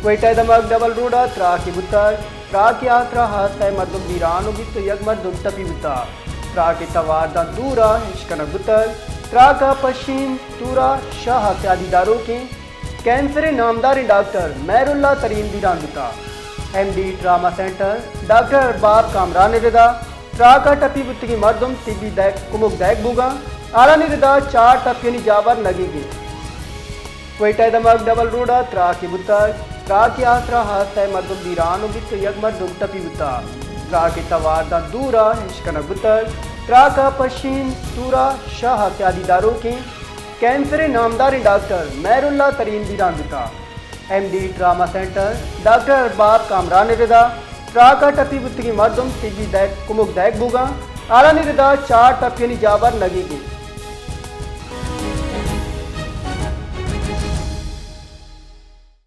کوئٹہ دمگ double road ءَ تراکے بوتگ۔ تراک ءِ آسرا ہاسہ مردم بیران بیت ءُ یک مردم ٹپی بوتگ۔ تراک ءِ توار داں دور ءَ ہشکنگ بوتگ۔ تراک ءَ پشین تورا شاہ ءِ سیادی داروکیں کینسر ءِ نامداریں ڈاکٹر مہر اللہ ترین بیران بوتگ۔ M D trauma centre doctor Arbab Kamran ءِ ردا تراک ءَ ٹپی بوتگیں مردم طبی دئیگ، کمک دئیگ بوگاں، آرانی ردا چار ٹپیانی جاور لگیگ انت۔ کوئٹہ دمگ ڈبل روڈ ءَ تراکے بوتگ۔ تراک ءِ آسرا ہاسہ مردم بیران بیت ءُ یک مردم ٹپی بوتگ۔ تراک ءِ توار داں دور ءَ ہشکنگ بوتگ۔ تراک ءَ پشین تورا شاہ ءِ سیادی داروکیں کینسر ءِ نامداریں ڈاکٹر مہر اللہ ترین بیران بوتگ۔ M D trauma centre doctor Arbab Kamran ءِ ردا تراک ءَ ٹپی بوتگیں مردم طبی دئیگ، کمک دئیگ بوگاں، آرانی ردا چار ٹپیانی جاور لگیگ انت۔